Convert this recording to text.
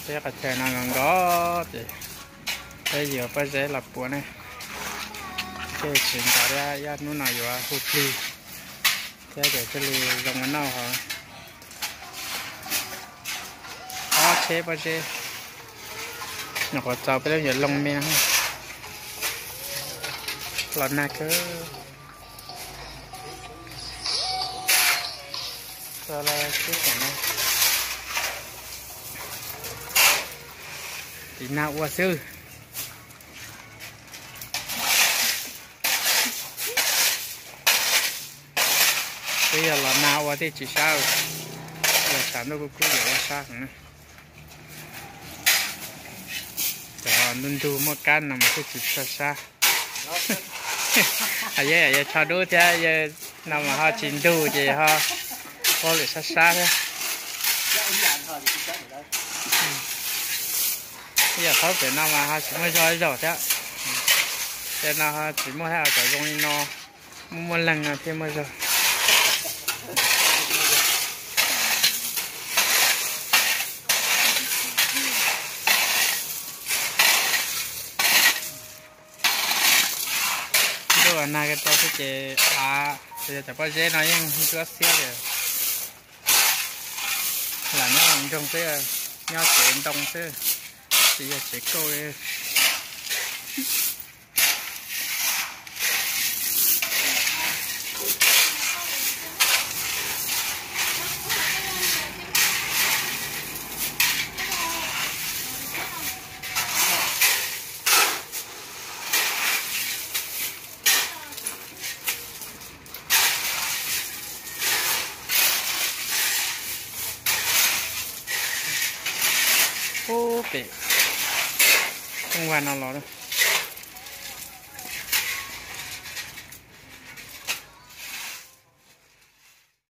Peb qhov chaw no nkaus nkaus ces peb yuav pob zeb los puav ne. Tej tsis nto thiab, ib hnub no yuav hu plig thiab ces thiaj li zoo ua noj hov. Ob tsheb pob zeb, nyuam qhuav txaus peb lub yuav loo me no. Los nag kawg. Tiv nag ua xwb. Twb yog los nag ua thiaj tsis sab, yog tshav ntuj kub kub yuav ua sab heev. Cov ntug ntug muaj kab no mas thiaj tsis tshua sab. Yog, yog tsho dub thiab yog no mas ho tsis ntug ces ho ua lawm sab sab thiab. Yog thaub pem no mas ho tsis muaj zog zaum thiab. Ces no ho tsis muaj thiab, kom zoo li no, muaj muaj leeg no thiaj muaj zog. Ntuj nag ko tau xwb ces av, yog cov pob zeb no yeej ntsuab xiab li. Lam nyob nroog xwb, nyob tsev ntoo xwb, tsis yog tsev kauj li. Ub, pem rooj vag no los.